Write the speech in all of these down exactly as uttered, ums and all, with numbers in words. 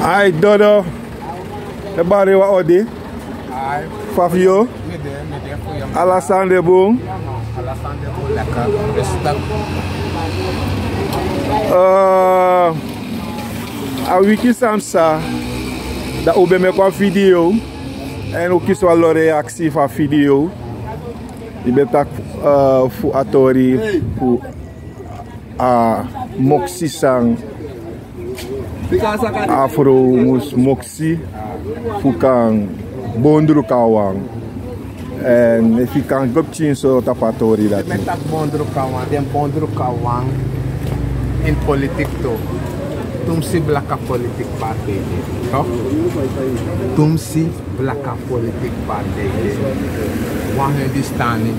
Ai, Dodo. E bari, wan odi. Fa fu yu? Ala sani de bun. Eh, a wiki san pasa, dan un ben meki wan video. Èn un kisi wan lo reaksi fu a video. Di ben taki, eh, fu a tori fu a moksi san a frow mus moksi fu kan bondru kawan. Èn efu yu kan go pikin so tapu a tori dati. Bondru kawan, den bondru kawan. In politik tu. Tumsi blaka politik partij de. Toch? Tumsi blaka politik partij de. Wan Hindustani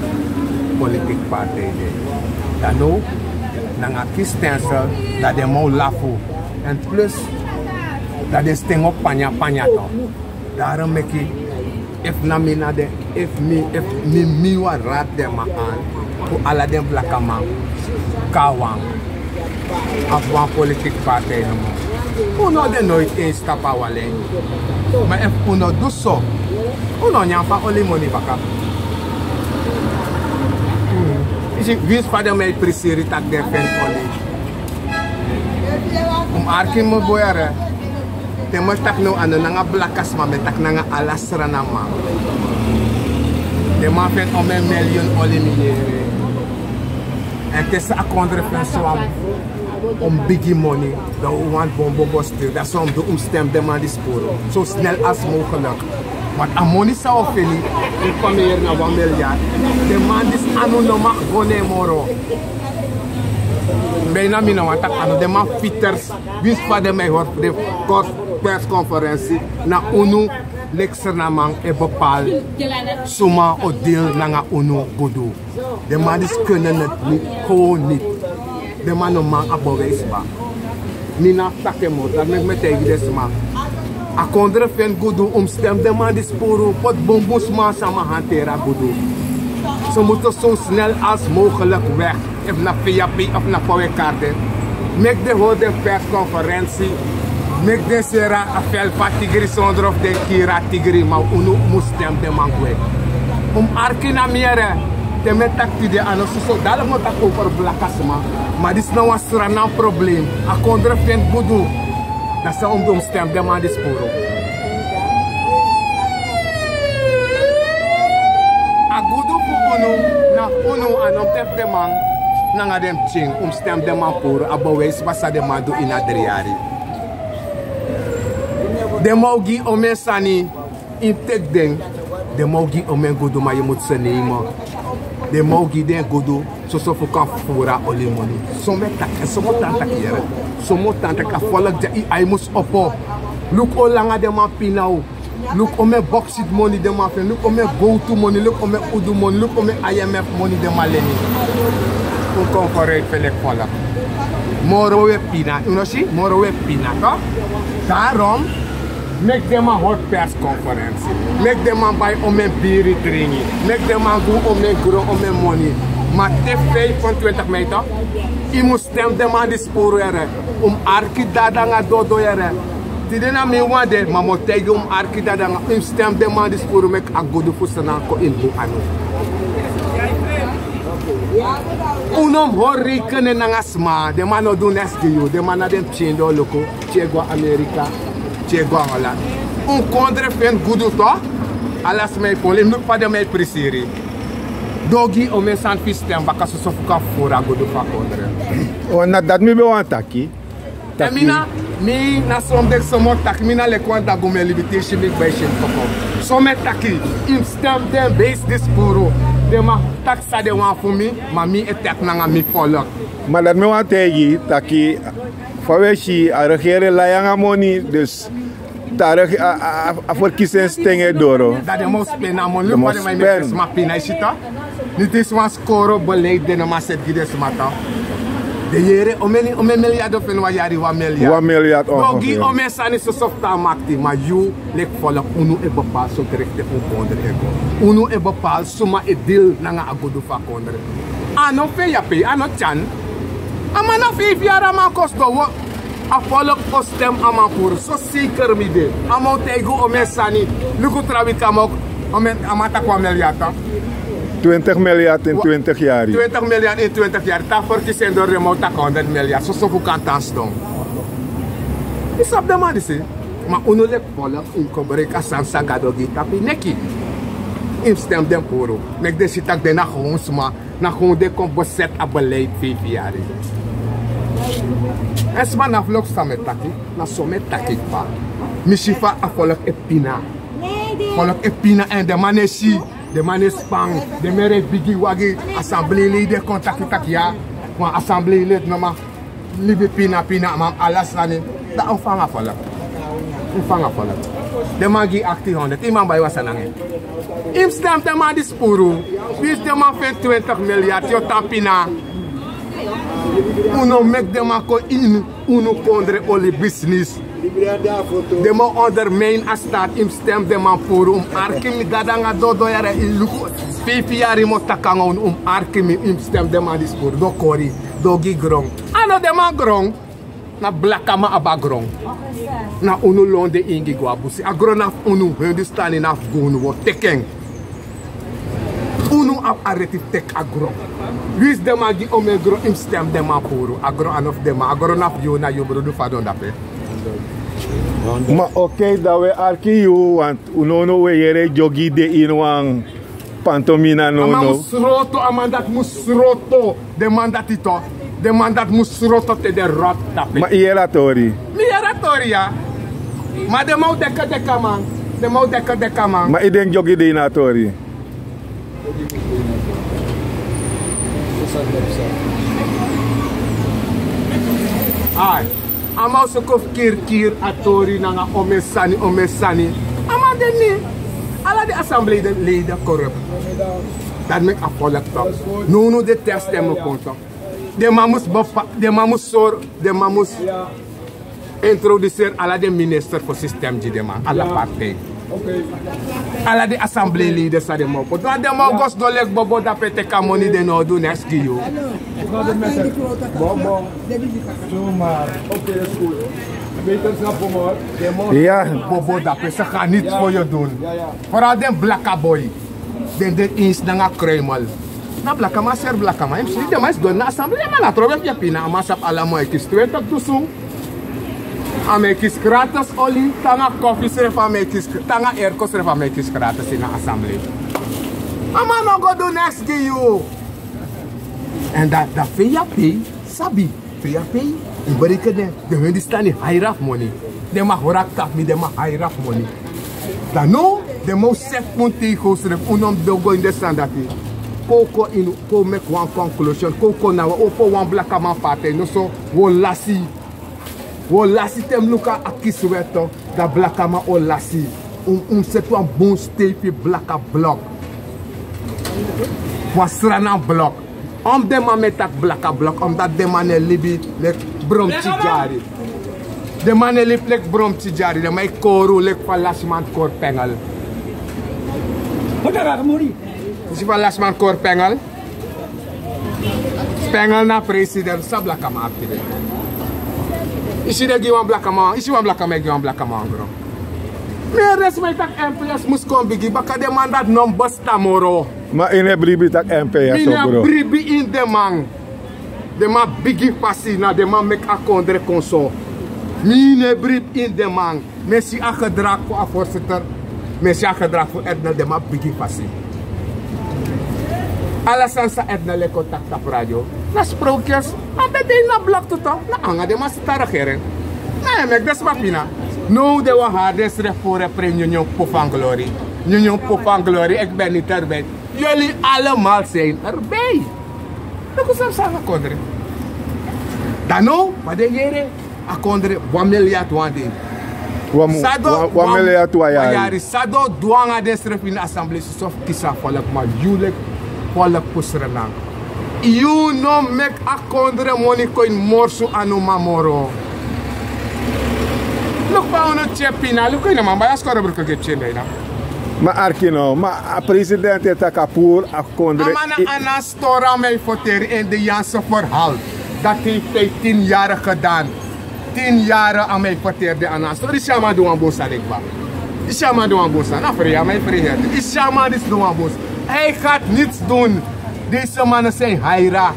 politik partij de. Dan now, nanga kisi stensel, dan den man o lafu. Èn plus, dan den sten o panya panya toch. Daarom meki, efu na mi na den, efu mi, efu mi, mi wan raad den man aan. Fu ala den blakaman kon na wan. Of wan politik partij nomo. Un no de noiti eens tapu a wan lijn. Ma efu un no du so, un no nyan fu a oli moni baka. Yu si, winsi fa den man e prisiri taki den feni oli. Un mus arki mi boi yere. Te mi e taki now, a no nanga blakasma, mi e taki nanga ala Srananman. Den man feni omeni miliyun oli, mi yere. Èn te san a kondre feni so wan bigi moni, dan un wani bon bon bon stiri. Dati san un mus du, un mus stem den man disi puru. Zo snel als mogelijk. Want a moni san un o feni, un kon meri na wan milyard. Den man disi anu no mag go na en moro. Bijna mi no wani taki anu, den man fiters. Winsi fa den man e hori den kort persconferentie, na unu leki Srananman e bepaal suma o deal nanga unu gudu. Den man disi kunnen het niet, gewoon niet. Den man no man a bewijs, ba. Mi no abi taki moro, dati meki mi e taigi den sma. A kondre feni gudu, un mus stem den man disi puru, poti bunbun sma san man hanteri a gudu. Ze moeten zo snel als mogelijk weg. Efu na via pi, efu na fa un e kari den. Meki den hori den persconferentie. Meki den seri a vel fu a tigri sondro fu den kiri a tigri, ma unu mus stem den man gwe. Un mus arki na mi yere. Te mi e taki tide, a no soso, dati mi o taki over blakasma. Ma disi na wan Sranan probleem. A kondre feni gudu. Dati san un mus du, un mus stem den man disi puru. A gudu fu unu, na fu unu, a no fu den man nanga den pikin. Un mus stem den man puru, a bewijs baka san den man du ini a dri yari. Den man o gi omeni sani, yu teki den. Den man o gi omeni gudu, ma yu mus seni yu man. Den man o gi den gudu, soso fu kan fufuru a oli moni. Somo e taki, somo tan taki yere. Somo tan taki a volk dya, yu ai mus opo. Luku o langa den man pina u. Luku omeni bauxiet moni den man feni, luku omeni gowtu moni, luku omeni udu moni, luku omeni I M F moni den man leni. Un kon foruit fu leki volk. Moro un e pina, un no si, moro un e pina, toch? Daarom, meki den man hori persconferentie. Meki den man bai omeni biri dringi. Meki den man gi un omeni gron, omeni moni. Ma te vijfentwintig mei, toch? Yu mus stem den man disi puru yere. Un mus arki Dada nanga Dodo yere. Tide na mi wan de, ma mi o taigi un, mus arki Dada nanga, yu mus stem den man disi puru, meki a gudu fu Sranan kon ini un anu. Un no mus hori reikenen nanga sma, den man no du neks gi yu, den man na den pikin di o luku, tyari go na Amerika, tyari go na Holland. Un kondre feni gudu toch, ala sma e poli, yu mus luku fa den man e prisiri. Den o gi yu omeni sani fu stem baka soso fu kan fufuru a gudu fu a kondre. Wan na dati mi ben wani taki. Taki. Èn mi na, mi na son deki somo taki, mi na leki wan dagu, mi e libi te yu si mi kba, yu si mi koko. So mi e taki, yu mus stem den beisi disi puru. Den man taki san den wani fu mi, ma mi e taki nanga mi volk. Ma dati mi wani taigi taki, fa wi e si a regering lai nanga moni, dus te a regi-, a, a, a, a verkiezingstijd e doro. Dan den man o spen a moni, den man o spen. Luku fa den man e meki sma pina, yu si toch. Disi wan skoro beleid den no man seti gi den sma toch. Den yere, omeni, omeni milyard o feni wan yari, wan milyard. Wan milyard, oh, oh, gi omeni sani soso fu tan makti, ma yu leki volk unu e bepaal so direkte fu un kondre e go. Unu e bepaal suma e deal nanga a gudu fu a kondre. A no feni, a no tyan. A man na feifi yari a man kosi go. A volk o stem a man puru, so seker mi de. A man o taigi un omeni sani. Luku trawi kama, a man taki wan milyard. Twintig milyard in twintig yari. Twintig milyard in twintig yari. Tan ferkisi en dori den man o taki honderd milyard. Soso fu kan tan ston. Yu sabi den man disi. Ma unu leki volk, un kobreiki a sani san Gado gi yu tapu yu neki. Yu mus stem den puru. Meki den si tak' den na gewoon sma. Na gewoon den kon beseti a beleid feifi yari. Èn sma na fu lobi san mi e taki, na so mi e taki kba. Mi si fa a volk e pina. Volk e pina èn den man no e si, den man no e span, den mere e bigi wagi, assembleeleden kon taki taki ya, wan assembleelid no man libi pina pina, man, ala sani. Dan un fanga volk. Un fanga volk. Den man gi yu achttien honderd, yu man bai wan sani nanga en. Yu mus stem den man disi puru. Winsi den man feni twintig milyard, yu o tan pina. Un no meki den man kon ini unu kondre oli bisnis. Den man o ondermijni a staat, yu mus stem den man puru. Un mus arki mi, Gado nanga dodo yere, yu luku. Feifi yari mi o taki nanga unu, un mus arki mi, yu mus stem den man disi puru. Den o kori, den o gi gron. A no den man gron. Na blakaman abi a gron. Na unu lon den ingi go a busi. A gron na fu unu, Hindustani na fu unu, un o teki en. Unu abi a reti fu teki a gron. Winsi den man gi omeni gron, yu mus stem den man puru. A gron a no fu den man, a gron na fu yu, na yu brudu fadon dape. Ma oké, dan wi e arki yu, want un no no wi e yere dyogi de ini wan pantomina no. A man no mus sroto, a man dati mus sroto. Den man dati to, den man dati mus sroto te den rot dape. Ma yu yere a tori? Mi yere a tori ya. Ma den man o deke deke a man. Den man o deke deke a man. Ma yu denki dyogi de ini a tori? Ai, a man o suku fu kiri kiri a tori nanga omeni sani, omeni sani. A man de ni. Ala den assembleeleden corrupt. Dati meki a volk tok. Nownow den test en mus kon tok. Den man mus bepa, den man mus sori, den man mus introduceer ala den minister fu system gi den man, ala partij. Ala den assembleeleden san den man o poti. Dan den man o go sidon leki bobo dape teki a moni, den no o du neks gi yu. Bobo. Ya. Bobo dape, ze gaan niets voor je doen. Vooral den blaka boi. Den de eens nanga kruimel. Na blakaman seri blakaman. Yu mus si den man sidon na assemblee, man, na trobi fu yu pina. A man sabi ala man e kisi twintig dusun. A man e kisi gratis oli, te nanga kofi srefi a man e kisi, te nanga airco srefi a man e kisi gratis ini a assemblee. A man no go du neks gi yu. Èn dati, dati V P sabi. Pe yu a pei, yu bereken den, den Hindustani hairi fu moni. Den man hori a kaka fu mi, den man hairi fu moni. Dan now, den man o seti unu tegen unu srefi, unu no mus go ini den sani dati. Kon wi kon ini, kon wi meki wan conclusion, kon wi kon na wan, opo wan blakaman partij, noso wi o lasi. Wi o lasi te mi luku a kisi wet, dan blakaman o lasi. Un, un mus seti wan bun steipi blaka blok. Wan Sranan blok. Omdati den man e taki blaka blok, omdati den man e libi leki bromti dyari. Den man e libi leki bromti dyari, den man e kori unu leki fa lasiman kori Pengel. Yu si fa lasiman kori Pengel? Pengel na president, san blakaman abi tide? Yu si den gi wan blakaman, yu si wan blakaman e gi wan blakaman wan gron. Mi e resi, mi e taki M P S mus kon bigi, baka den man dati no mus bestaan moro. Ma yu no e bribi taki M P S, bro? Mi no e bribi ini den man. Den man bigi fasi, na den man meki a kondre kon so. Mi no e bribi ini den man. Mi e si a gedrag fu a voorzitter. Mi e si a gedrag fu Ednel, den man bigi fasi. Ala sani san Ednel e kon taki tapu radio, na sprookjes. A ben de ini a blok tu, na anga den man sita regering. Na en meki den sma pina. Now den wani hari densrefi fu reprei Nyunyu P'pu van Glory. Nyunyu P'pu van Glory, ik ben niet erbij. Jullie allemaal zijn erbij. Luku san psa nanga kondre. Dan now, ma den yere, a kondre wan milyard wan dei. Wan mu-, san den o, wan, wan milyard wan yari. San den o du nanga densrefi ini assemblee, soso fu kisi a volk, ma yu leki volk fu Sranan. Yu no meki a kondre moni kon ini morsu anu man moro. Luku fa unu tyari pina, luku, yu no man bai a skoro bruku gi pikin dei na. Ma arki no, ma a president e taki a puru a kondre. A man na i- Anas Tora mij verteren in de Jansen verhaal. Dat heeft hij tien jaar gedaan. Tin yari a man e ferteri den ana. So disi a man du wan bun sani kba. Disi a man du wan bun sani. Na frei a man e frei heri. Disi a man disi du wan bun sani. Hij gaat niets doen. Deze mannen zijn haira.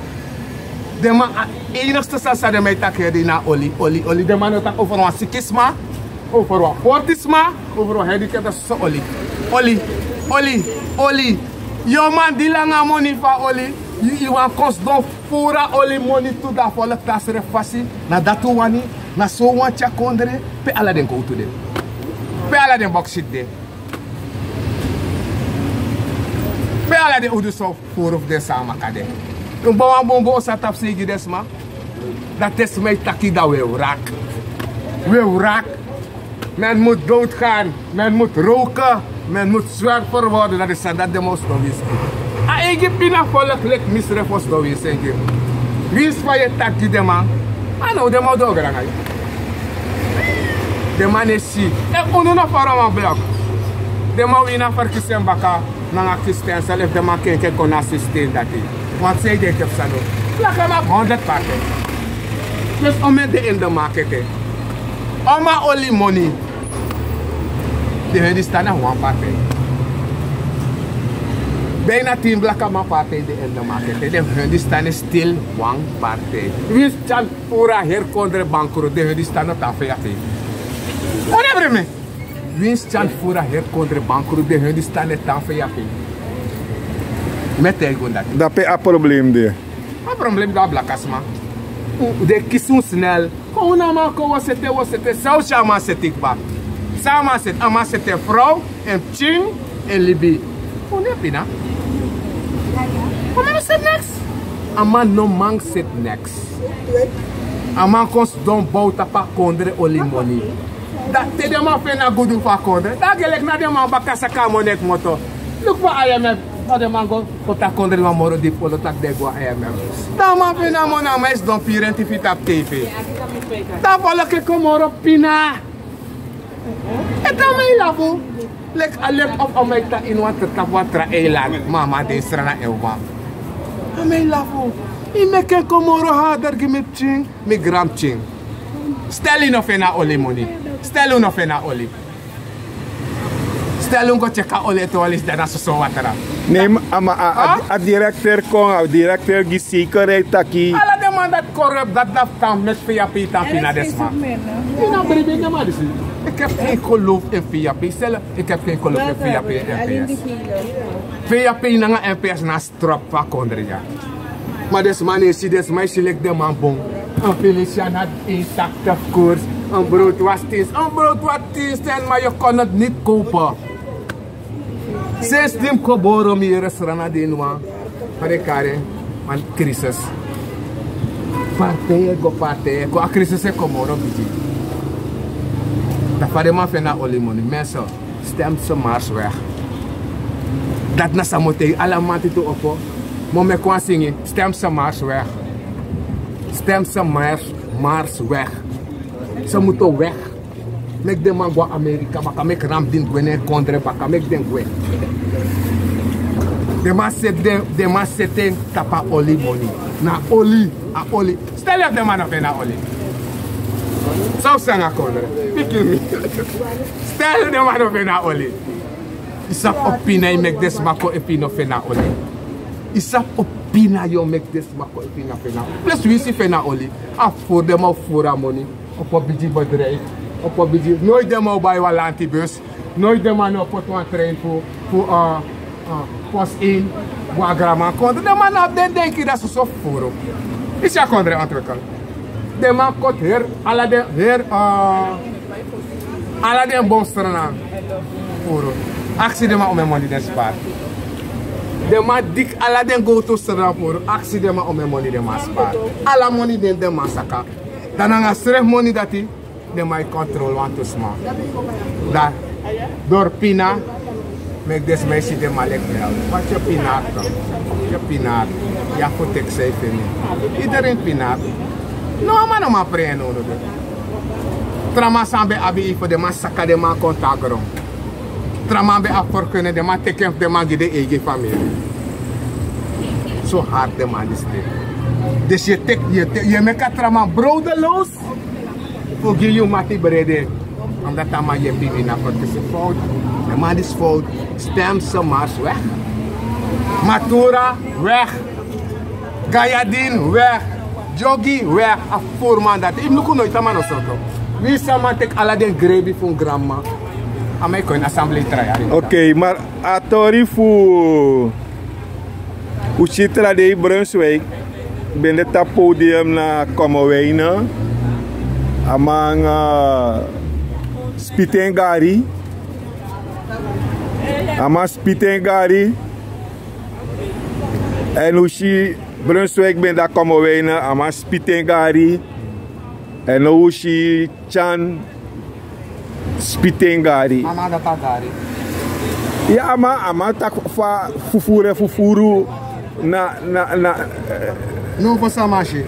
Den man, a enigste sani san den man e taki heri na oli, oli, oli. Den man no taki over wan siki sma, over wan forti sma, over wan handicapte, so oli. Oli, oli, oli. Yu man di langa moni fu a oli. Yu, yu wani kon sidon furu a oli moni tu, dan a folku tan srefi fasi. Na dati un wani, na so un wani tyari kondre. Pe ala den gowtu de? Pe ala den boksit de? Pe ala den udu so furu fu den san a maka de? Un bon wan bon bon osa tapu sei gi den sma. Dan te sma e taki dan un e wrak. Un e wrak. Men moet doodgaan, men moet roken, men moet zwerver worden. Dati san dati den man o sidon winsi. A eigi pina folku leki mi srefi o sidon winsi. Winsi fa yu e taki gi den man. A now den man o dogri nanga yu. Den man no e si. Efu unu no fara wan blok, den man wini a ferkisi en baka nanga kisi ten. Srefi efu den man kenken kon na a systeem dati. Want sei den kepsa no. Blakaman abi honderd partij. Dus omeni den in de market. Oma oli moni. Den heri stan na wan partij. Bijna tin blakaman partij de in de market. Den heri stan is stil wan partij. Winsi tyan furu a heri kondre bankroet, den heri stan no tan fu yu ape. Un no e brin mi. Winsi tyan furu a heri kondre bankroet, den heri stan no tan fu yu ape. Mi e taigi un dati. Dan pe a problem de? A problem de a blakasma. Den kisi un snel. Kon un na man kon, wi o seti en, wi o seti en. San un si a man seti kba? San a man seti? A man seti en frow, en pikin, en libi. Un no e pina. A man no seti neks. A man no man seti neks. A man kon sidon bow tapu a kondre oli moni. Dan te den man feni a gudu fu a kondre, dan a gelijk na den man baka saka a moni e kmoto. Luku fa I M F, fa den man go koti a kondre wan moro dipi olo taki den go a I M F. Dan a man feni a moni, a man e sidon piri en tifi tapu T V. Dan a folku e kon moro pina. Ete a man e lafu. Leki a leki of a man e tan ini wan tra, tapu wan tra eiland, ma a man de ini Sranan en wawan. A man e lafu. Yu meki en kon moro harder gi mi pikin, mi granpikin. Stel yu no feni a oli moni. Stel un no feni a oli. Stel un go tyeki a oli ete wan leisi, dan na soso watra. Ne, ma a, a, a, a directeur kon, a directeur gi zekerheid taki. Ala den man dati corrupt, dati na fu tan meki V I P tan pina den sma. Mi no bribi den man disi. Ik heb geen geloof in V I P. Stel, ik heb geen geloof in V I P en N P S. V I P nanga N P S na strop fu a kondre ya. Ma den sma no e si, den sma e si leki den man bun. En Feliciana intact, of course. En brood was tien, en brood was tien cent, maar je kon het niet kopen. Sinds di mi kon boro, mi yere Sranan de ini wan, fa den e kari en, wan crisis. Partij e go, partij e kon, a crisis e kon moro bigi. Dan fa den man feni a oli moni, mensen. Stem ze mars weg. Dati na san mi o taigi ala man te tu opo. Mi o meki wan singi. Stem ze mars weg. Stem ze mars, mars weg. Ze moeten weg. Meki den man go na Amerika baka, meki Ramdin gwe na en kondre baka, meki den gwe. Den man seti den, den man seti en tapu a oli moni. Na oli, a oli. Stel efu den man no feni a oli. San un si nanga kondre? Pikin mi. Stel den man no feni a oli. Yu sabi o pina yu meki den sma kon efu yu no feni a oli? Yu sabi o pina yu o meki den sma kon efu yu no feni a oli? Plus winsi yu feni a oli, a furu den man o furu a moni. Opo bigi bedrijf. Opo bigi. Noiti den man o bai wan lantibus. Noiti den man no poti wan trein fu, fu, eh, eh, Post één, go na Graman kondre. Den man no abi den denki dati soso fufuru. Yu si a kondre ontwikkel. Den man koti heri, ala den heri, eh, ala den bon Sranan fufuru. Aksi den man omeni moni den spaar. Den man diki ala den gowtu Sranan fufuru. Aksi den man omeni moni den man spaar. Ala moni den, den man saka. Dan nanga srefi moni dati, den man e controle wantu sma. Dan, door pina, meki den sma e si den man leki bel. Wat yu pina, yu pina. Yu abi fu teki san yu feni. Iedereen pina. No, a man no man prei en nownow. Tra man san ben abi yu fu den man saka den man kon tan na gron. Tra man ben abi forkene den man teki en fu den man gi den eigi famiri. So hard den man disi de. Dus yu e teki, yu e teki, yu e meki a tra man brodeloos. Fu gi yu mati brede. Omdat a man yepi wi na koti si fout. De man disi fout. Stem se mars weg. Matura weg. Gayadin weg. Jogi weg. A furu man dati. Yu mus luku noiti a man no sorto. Wi sama teki ala den grebi fu un granma. A man e kon ini assemblee trayari. Ok, maar a tori fu un si tra dei Brunswijk ben de tapu podium na Commewijne. A man, eh, spiti en gari. A man spiti en gari. Èn un si Brunswijk ben de na Commewijne, a man spiti en gari. Èn now un si Tyan spiti en gari. A man dati a gari. Ya, a man, a man taki fa fufuru e fufuru na, na, na, eh, no, fu san a man si.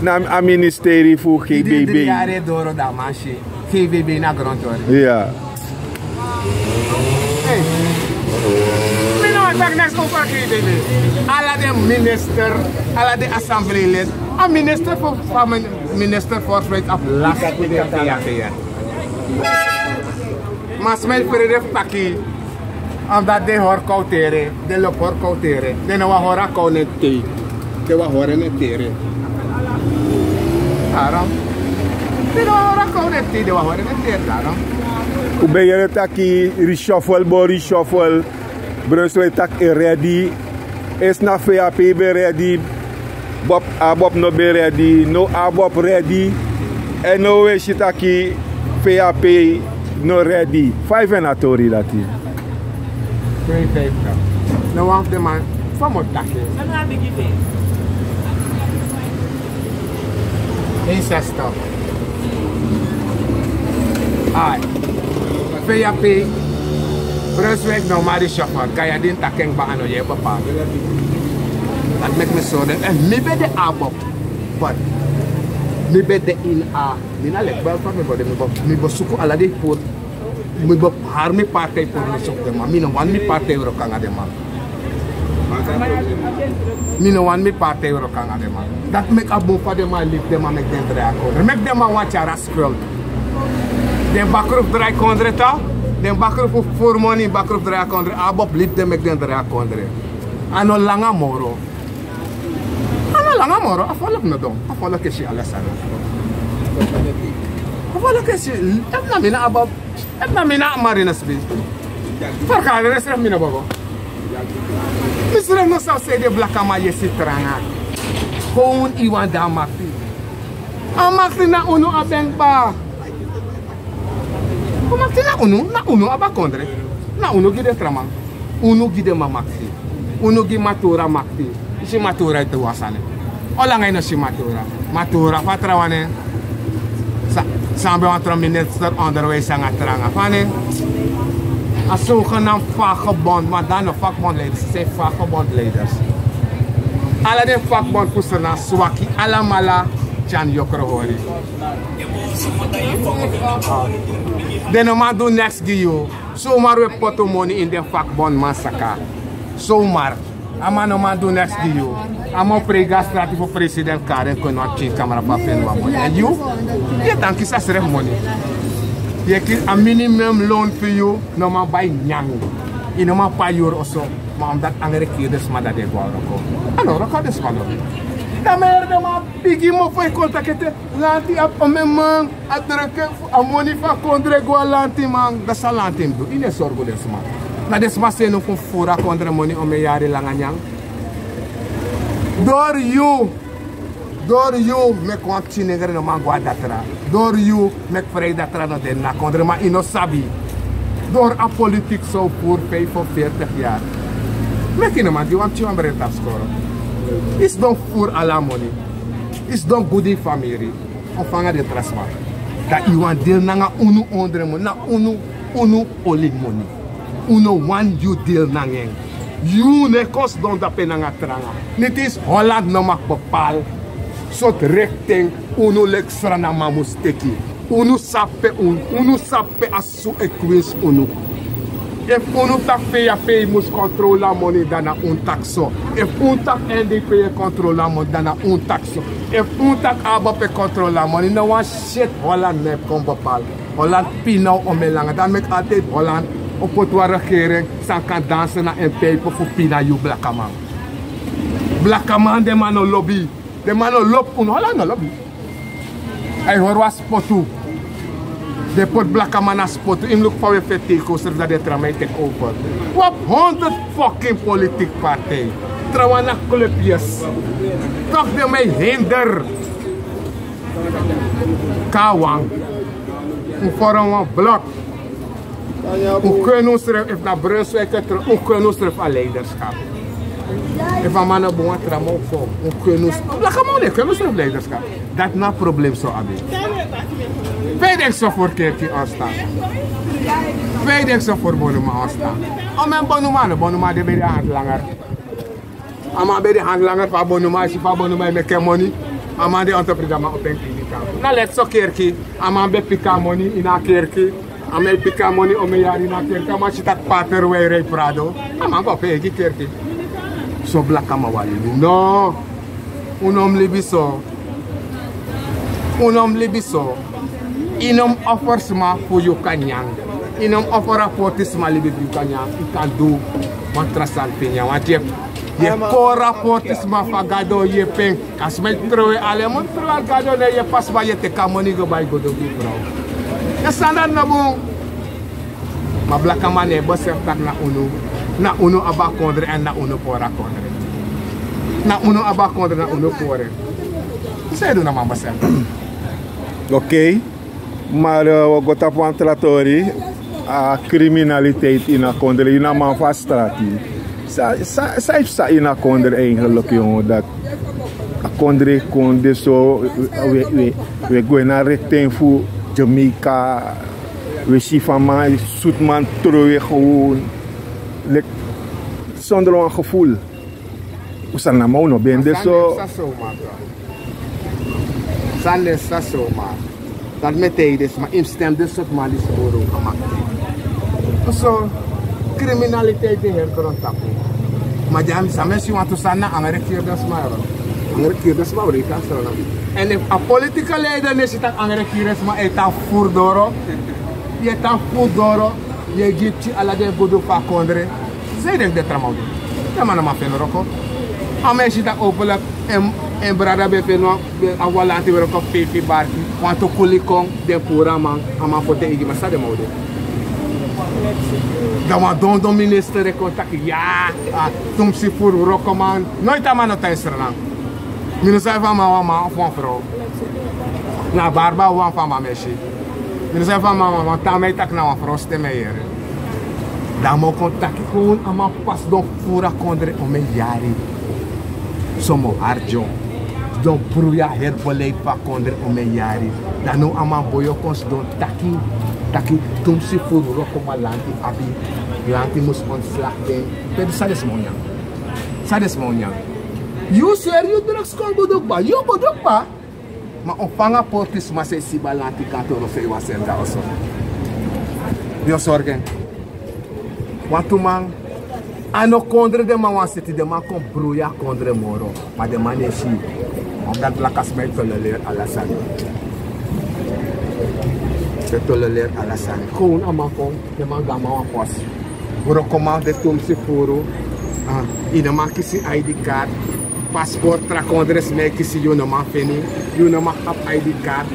Na a ministerie fu G B B. Dri yari e doro, dan a man si G B B na grontori. Ya. Hey. Mi no wani taki neks over G B B. Ala den minister, ala den assembleelid. A minister fu, fu, minister fu volksgezondheid abi lasi fu den P A P. Ma sma e frede fu taki, omdat den hori kow tere, den lobi hori kow tere, den no wani hori a kow neti tei, den wani hori en neti tere. Daarom. Den no wani hori a kow neti tei, den wani hori en neti tere, daarom. Un ben yere taki reshuffle, bo reshuffle. Brunswijk taki e ready. Esi na V A P ben ready. Bob, ABOP no ben ready. Now ABOP ready. Èn now un e si taki V A P no ready. Fa yu feni a tori dati? Twee vijftig. No, wan fu den man. Fa mi o taki? Een zestig. Ai. V A P. Brunswijk no man reshuffle. Gayadin taki en kba, a no yere papa. Dati meki mi sori den. Èn mi ben de ABOP. But mi ben de ini a, mi na leki bel fa mi bo de, mi bo, mi bo suku ala den puru. Mi bo hari mi partij puru mi suku den man. Mi no wani mi partij wroko nanga den man. Mi no wani mi partij wroko nanga den man. Dati meki a bun fa den man libi, den man meki den drai a kondre. Meki den man wani tyari a skuld. Den bakru fu drai kondre, toch. Den bakru fu furu moni, bakru fu drai a kondre. ABOP libi den, meki den drai a kondre. A no langa moro. A no langa moro, a folku no don. A folku e si ala sani. A folku e si, efu na mi na ABOP, efu na mi na Marina Sbi. Ferkari srefi mi no bobo. Mi srefi no sabi san ede blakaman yesi tranga. Kon yu wani de a makti. A makti na unu abi en kba. A makti na unu, na unu abi a kondre. Na unu gi den tra man. Unu gi den man makti. Unu gi Matura makti. Yu si Matura e du wan sani. Olanga yu no si Matura. Matura fa trawan. San, san ben wan tra minister onderwijs nanga tranga. Fa nen? A zogenaamd vakbond, maar dan no vakbondleiders. Ze zijn vakbondleiders. Ala den vakbond fu Sranan swaki, alamala, Tyan yokro hori. Den no man du neks gi yu. Zomaar un e poti un moni ini den vakbondman saka. Zomaar. A man no man du neks gi yu. A man o prei go na strati fu president kari en kon ini wan pikin kamra fu a feni wan moni. Èn yu, yu e tan kisi a srefi moni. Yu e kisi a minimum loon fu yu, no man bai nyan. Yu no man pai yuru oso. Ma omdat angri e kiri den sma, dan den e go na wroko. A no wroko den sma lobi. Dan mi e yere den man bigi mofo e kon taki ete. Lanti abi omen man, a druk fu a moni fu a kondre go na lantiman, dan san lanti mus du? Yu no e sorgu den sma. Na den sma seni unu fu fufuru a kondre moni omen yari langa nyan. Dori yu, dori yu meki wan pikin nengre no man go na datra. Dori yu meki Vrijdag tra no de na kondre, ma yu no sabi. Dori a politik san un fufuru vijfenveertig yari. Meki yu no man gi wan pikin wan brede tapu skoro. Yu sidon fufuru ala moni. Yu sidon gudu yu famiri. Of nanga den tra sma. Dan yu wani dil nanga unu ondre moni, na unu, unu oli moni. Un no wani yu dil nanga en. Yu no e kon sidon dape nanga tranga. Niti isi Holland no mag bepaal sortu richting unu leki Srananman mus teki. Unu sabi pe un, unu sabi pe a susu e kwinsi unu. Efu unu taki pe yu e pei mus kontrolu a moni, dan na unu taki so. Efu unu taki N D P e kontrolu a moni, dan na unu taki so. Efu unu taki ABOP e kontrolu a moni, no wan shit Holland no e kon bepaal. Holland pina unu omeni langa. Dan meki altijd Holland o poti wan regering san kan dansi na en pijpu fu pina yu blakaman. Blakaman, den man no lobi. Den man no lobi unu, Holland no lobi. A e hori wan spotu. Den poti blakaman na spotu. Yu mus luku fa wi e feti teki unu srefi, dan den trawan e teki over. Wi abi honderd fucking politiek partij. Trawan na clubjes. Toch den man e hinder. Kawan. Un vorm wan blok. Un kun unu srefi, efu na Brunswijk e tron, un kun unu srefi a leiderschap. Efu a man no bun, wan tra man o kon, un kun unu srefi. Blakaman, un kun unu srefi leiderschap. Dati na a problem san un abi. Fa yu denki so fu kerki o stan? Fa yu denki so fu bonuman o stan? Omeni bonuman, no, bonuman de ben de handlanger. A man ben de handlanger fu a bonuman, a si fa a bonuman e meki en moni. A man de entrepreneur, a man opo en kliniek. Na leki so kerki, a man ben piki a moni ini a kerki. A man e piki a moni omeni yari ini a kerki. A man si taki pater wei rei Prado. A man go pei gi kerki. So blakaman, wi e libi. No. Un no mus libi so. Un no mus libi so. Yu no mus offer sma fu yu kan nyan. Yu no mus offer a porti sma libi fu yu kan nyan. Yu kan du wan tra sani fu nyan. Want yu e kori a porti sma fu a Gado yepi en. A sma e trowe, ala mun trowe, a Gado no e yepi a sma, yu e teki a moni go bai godo gi frow. A sani dati no bun. Ma blakaman no e besefi taki na unu, na unu abi a kondre èn na unu pori a kondre. Na unu abi a kondre, na unu pori en. San yu e du, no man besefi. Oké. Maar eh, wi o go tapu wan tra tori. A criminaliteit ini a kondre, yu na man fu a strati. San, san, san yu psa ini a kondre eigenlijk, yongu, dati a kondre kon de so, wi, wi, wi e gwe na richting fu Jamaica, wi e si fa man, sutman trowe gewoon, leki, zonder wan gevoel. Un sani namo, un no ben de so. Sani den sa so, man. Dati mi e taigi den sma, yu mus stem den sortu man disi, boro, a makti. So, criminaliteit de heri grontapu. Ma dya, san mi e si wantu sani, na angre kiri den sma, yere. Angre kiri den sma, wroko a Sranan. Èn efu a political leider no e si taki angre kiri den sma, e tan furu doro. Yu e tan furu doro. Yu e gi pikin ala den gudu fu a kondre. San yu denki den tra man o du? Den man no man feni wroko. A man e si taki openlijk en, en brada ben feni wan, a wan lanti wroko fu feifi barki. Wantu kuli kon, den puru a man, a man poti en eigi man, san den man o du? Dan wan dondon minister e kon taki, ya, a, tumsi furu wrokoman. Noiti a man no tan ini Sranan. Mi no sabi efu a man wan man of wan frow. Na barba wan fu a man mi e si. Mi no sabi efu a man wan man, ma te a man e taki na wan frow stem mi e yere. Dan a man o kon taki kon, a man pasi sidon furu a kondre omeni yari. Somo hari dyon. Sidon bruya heri beleid fu a kondre omeni yari. Dan now a man boi o kon sidon taki, taki tumsi furu wrokoman lanti abi. Lanti mus ontslag den. Pe san den sma o nyan? San den sma o nyan? Yu sweri yu drugs kon go du kba. Yu go du kba. Ma un fanga portisma san e sibi a lanti kantoro, san e wasi en dya oso. Yu o sorgu en. Wantu man, a no kondre den man wani seti, den man kon bruya kondre moro. Ma den man no e si. Omdat blakasma e tolereer ala sani. E tolereer ala sani. Kon a man kon, den man go a man wan fosi. Wrokoman de tumsi furu. Ah, yu no man kisi I D card. Paspoort, tra kondre sma e kisi, yu no man feni. Yu no man abi I D card.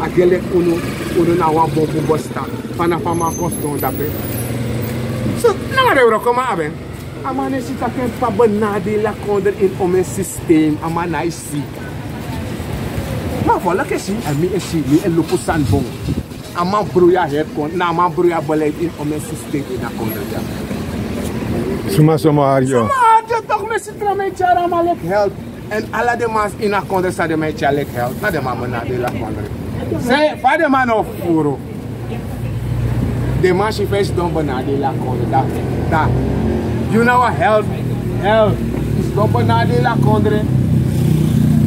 A gele unu, unu na wan bonbon bestaan. Fanafu a man kon sidon dape. So, nanga den wrokoman abi en. A man no e si taki en p'pa benadeel a kondre ini omeni systeem. A man no e si. Ma a volk e si, èn mi e si, mi e luku san bun. A man bruya heri kon, na a man bruya beleid ini omeni systeem ini a kondre dya. Suma, suma hari dyo. Suma hari dyo, toch mi e si tra man e tyari a man leki help. Èn ala den man ini a kondre san den man e tyari leki help, na den man benadeel a kondre. San, fa den man no fufuru. Den man si fa yu sidon benadeel a kondre, da, da. Yu na wan help, help. Yu sidon benadeel a kondre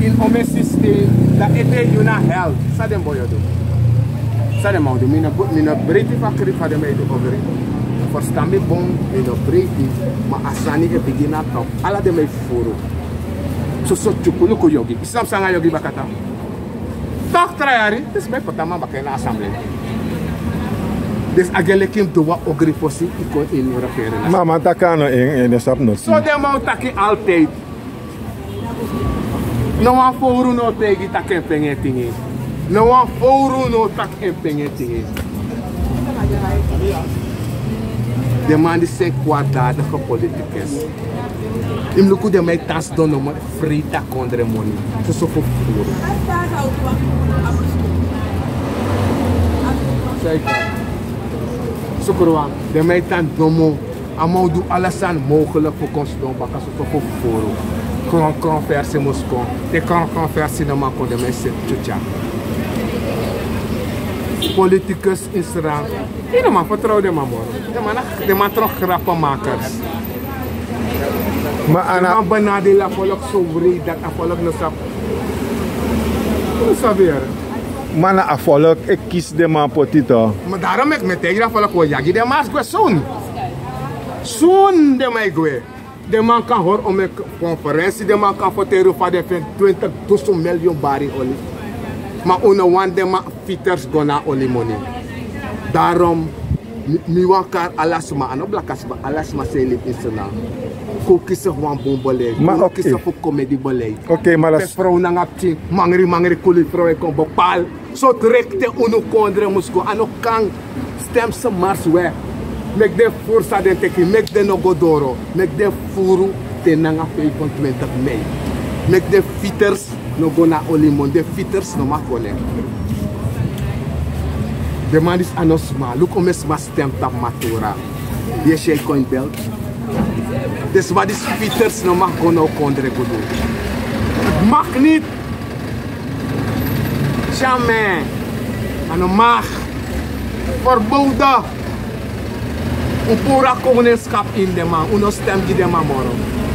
ini omeni systeem, da ete yu na help. San den boi o du? San den man o du? Mi no, mi no breiti fu a kriki fa den man e du ogri. Ferstan mi bun, mi no breiti, ma a sani e bigin na top. Ala den man e fufuru. Soso tyuku, luku yogi. Yu sabi san nanga yogi bakata? Toch tra yari, dus mi e poti a man baka ini assemblee. Dus a gei leki mi du wan ogri fosi, yu kon ini regering. Ma a man taki a no en, en no sabi noti. So den man o taki altijd. No wan fowru no o taigi taki en penge en tingi. No wan fowru no o taki en penge en tingi. Den man disi e kwardadige politikus. Yu mus luku den man e tan sidon nomo, freiti a kondre moni. Soso fufuru. Sukruwan, den man e tan nomo. A man o du ala sani mogelijk fu kon sidon baka soso fufuru. Kronkron versi mus kon. Te kronkron versi no man kon, den man e seti tyutya. Politikus in Sranan. Yu no man fertrow den man moro. Den man na, den man tron grapenmakers. Ma den man benadeli a volk so wreed dati a volk no sabi. No sabi yere. Ma na a volk e kisi den man poti toch. Ma daarom meki mi e taigi a volk wi o yagi den mars gwe sun. Sun den man e gwe. Den man kan hori omeni konferensi, den man kan ferteri fa den feni twintig dusun miliyun bari oli. Ma un no wani den man fiters go na a olimoni. Daarom mi, mi wani kari ala sma, a no blaka sma, ala sma san e libi ini Sranan. Kon kisi wan bun beleid, ma kon kisi fu komedi beleid. Pe frow nanga pikin mangri mangri kuli frow e kon bepaal. So direkt te unu kondre mus go, a no kan. Stem se mars we. Meki den furu san den teki, meki den no go doro. Meki den furu te nanga vijfentwintig mei. Meki den fiters no go na olimon, den fiters no mag go nen. Den man disi a no sma, luku omeni sma stem tapu Matura. Yu e si en kon ini belt. Den sma disi fiters no mag go na un kondre go du. Mag niet. Jamais. A no mag. Verboden. Un puru a koningskap ini den man, un no stem gi den man moro.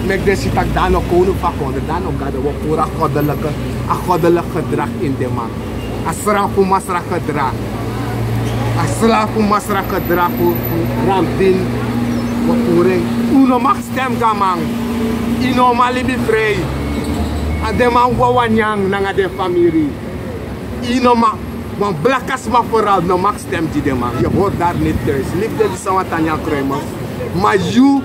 Meki den si taki dan a no kownu fu a kondre, dan a no gado, wi o puru a goddelijke, a goddelijk gedrag ini den man. A srafu masra gedrag. A srafu masra gedrag fu, fu Ramdin. Wi o puru en. Un no mag stem gi a man. Yu no man libi frei. A den man wawan nyan nanga den famiri. Yu no man, wan blaka sma vooral no mag stem gi den man. Yu hori dari neti thuis. Libi den disi wan tan nyan kruimen. Ma yu,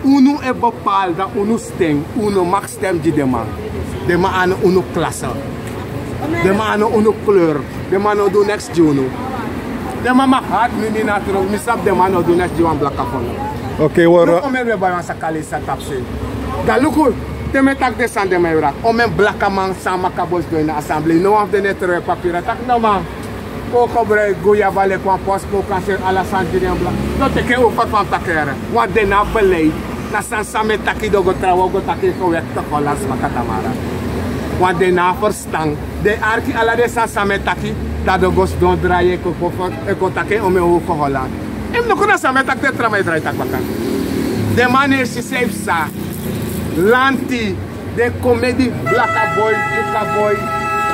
unu e bepaal dan unu stem. Un no mag stem gi den man. Den man a no unu klase. Den man a no unu kleur. Den man no du neks gi unu. Den man mag hati mi, mi na tron, mi sabi den man no du neks gi wan blaka fono. Oké, wi o... Luku omeni wi e bai wan saka leisi a tapu sei. Dan luku, te mi e taki den sani den man e wraki. Omeni blakaman san maka bun sidon ini a assemblee. No wan fu den no e trowe papiri taki no man. Kon kobroiki guyaba leki wan posi, kon kan seri ala sani gi den blaka. No teki en over fa mi taki yere. Wan den no abi beleid. Na sani san mi e taki den o go trawan, o go taki en gewektig Hollands maka tamara. Wan den no abi ferstan. Den e arki ala den sani san mi e taki, dan den o go sidon drai en kon, kon taki en omeni hoge Holland. Yu mus luku na san mi e taki, den tra man e drai taki baka. Den man no e si san e psa. Lanti, den komedi, blaka boi, buka boi,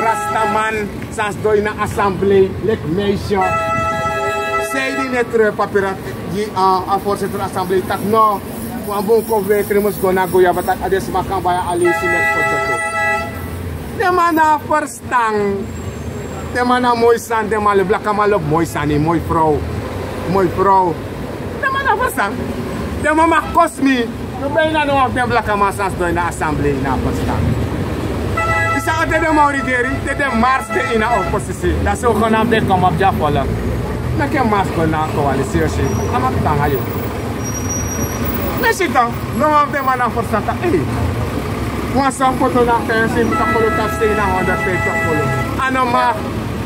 rastaman, san sidon ini a assemblee, leki meisje. Sanede yu no e trowe papiri gi a, a voorzitter assemblee taki no. Wan bun kon weki mus go na guyaba taki a den sma kan bai a leisi leki foto tu. Den man no abi ferstan. Den man na moi sani, den man lobi, blakaman lobi moi sani, moi frow. Moi frow. Den man no abi ferstan. Den man maki kosi mi. No ben na no wan fu den blakaman san sidon ini a assemblee no abi ferstan. Yu sabi te den man o regeri, te den mars de ini a opposisi. Dan sogenaamd den e kon abi gi a volk. Meki en mars go na a coalitie, yu o si. A maki tan nanga yu. Mi e si tan, no wan fu den man no abi ferstan taki, ei. Wan san foto na fensing, mi kan kolo tapu sei na honderd vijftig kolo. A no mag,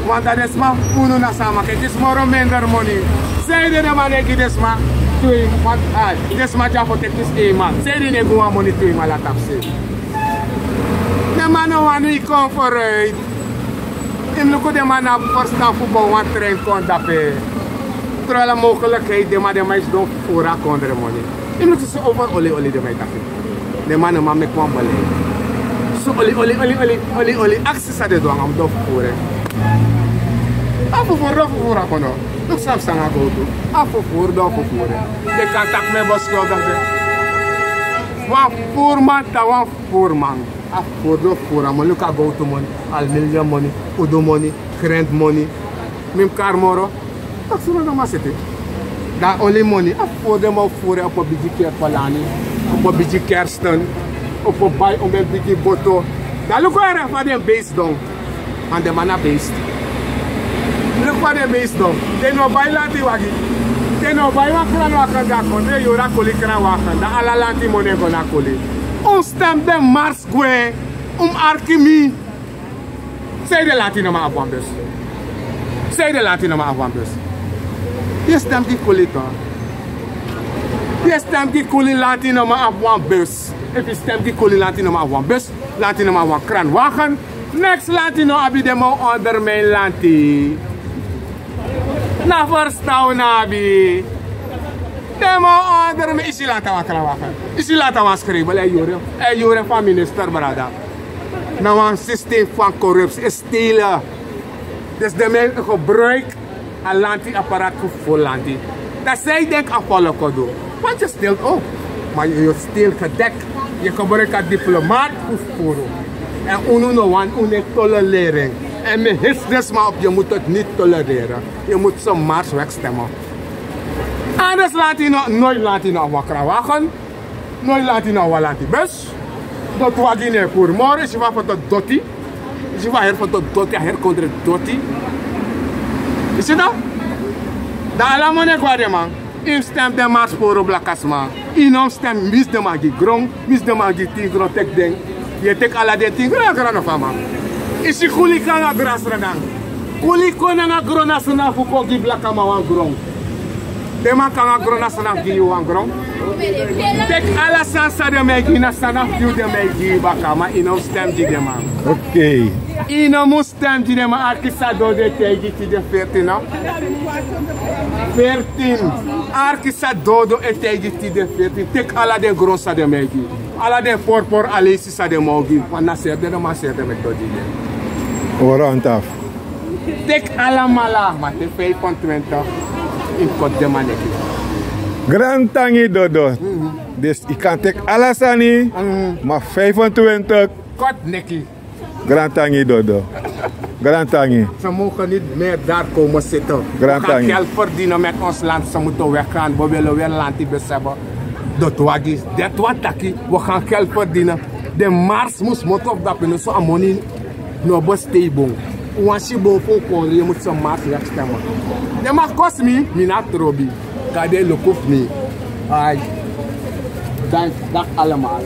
want dan den sma, unu na san maki, e kisi moro minder moni. Sanede den man no e gi den sma tu man, ai, den sma di a foto e kisi een man. Sanede yu no e gi wan moni tu man a tapu sei. Den man no wani wi kon vooruit. Yu mus luku den man no abi ferstan fu bow wan trein kon dape. Tron ala mogelijkheid, den man, den man e sidon fufuru a kondre moni. Yu mus luku so over oli oli den man e taki. Den man no man meki wan beleid. So oli oli oli oli oli oli, aksi san den du nanga mi, den o fufuru en. A fufuru don fufuru a kono. Luku san psa nanga gowtu. A fufuru don fufuru. Den kan taki mi e beskuldig den. Wan fufuruman tan wan fufuruman. A fufuru don fufuru a moni. Luku a gowtu moni, aluminium moni, udu moni, grent moni. Mi mus kari moro. Taki suma no man sete. Dan a oli moni. A fufuru den man o fufuru en opo bigi Kerpelani, opo bigi Kersten, opo bai omeni bigi boto. Dan luku ere fa den beest don. Wan den man na beest. Luku fa den beest don. Den no bai lanti wagi. Den no bai wan kranwagen. Dan a kondre yuru a kuli kranwagen. Dan ala lanti moni e go na kuli. Un stem den mars gwe. Un mus arki mi. Sanede lanti no man abi wan bus? Sanede lanti no man abi wan bus? Yu stem gi kuli tan. Yu stem gi kuli, lanti no man abi wan bus. Efu yu stem gi kuli, lanti no man abi wan bus. Lanti no man abi wan kranwagen. Neks lanti no abi. Den man o ondermijn lanti. Na ferstan un no abi. Den man o ondermijn. Yu si lanti na wan kranwagen? Yu si lanti na wan skrebel? E yuru, e yuru fa minister brada. Na wan systeem van corruptie, is stelen. Dus den man gebruik a lanti apparaat fu fufuru lanti. Dan san yu denki a volk o du? Want yu stel ook. Maar yu, yu stel gedek. Yu gebruik a diplomaat fu fufuru. En unu no wani, unu e tolereren. En mi hits den sma op, yu mus het niet tolereren. Yu mus son mars wegstemmen. Anders lanti no, nooit lanti no abi wan kranwagen. Nooit lanti no abi wan lanti bus. Doti wagi no e puru moro. Yu si fa a foto doti. Yu si fa a heri foto doti, a heri kondre doti. Yu si dan? Dan ala moni e go na den man. Yu mus stem den marsporo blakasma. Yu no mus stem, misi den man gi gron, misi den man gi tin gron teki den. Yu e teki ala den tin gron, a gron no fu a man. Yu si kuli kon nanga gron na Sranan. Kuli kon nanga gron na Sranan fu kon gi blakaman wan gron. Den man kon nanga gron na Sranan gi yu wan gron. Teki ala sani san den man e gi, na Sranan fu yu den man e gi yu baka, ma yu no mus stem gi den man. Okei. Yu no mus stem gi den man. Arki san Dodo e taigi tide, veertien, no? Veertien. Arki san Dodo e taigi tide, veertien. Teki ala den gron san den man e gi. Ala den porpor aleisi san den man o gi. Want na seri den no man seri den meki doti gi den. Oro antafu. Teki alamala, ma te vijfentwintig yu koti den man neki. Grantangi Dodo. Mhm. Dus yu kan teki ala sani, mhm, ma vijfentwintig koti neki. Grantangi Dodo. Grantangi. Ze mogen niet meer daar komen zitten. Grantangi. We gaan geld verdienen met ons land. Ze moeten weggaan. We willen weer landibus hebben. Doti wagi, dati wani taki, we gaan geld verdienen. Den mars mus moto fu dape, no so a moni no besteed bun. Wan si boven kon, yu mus son mars wegstemmen. Den man kosi mi, mi no trobi. Gado e luku fu mi. Ai. Dank, dank allemaal.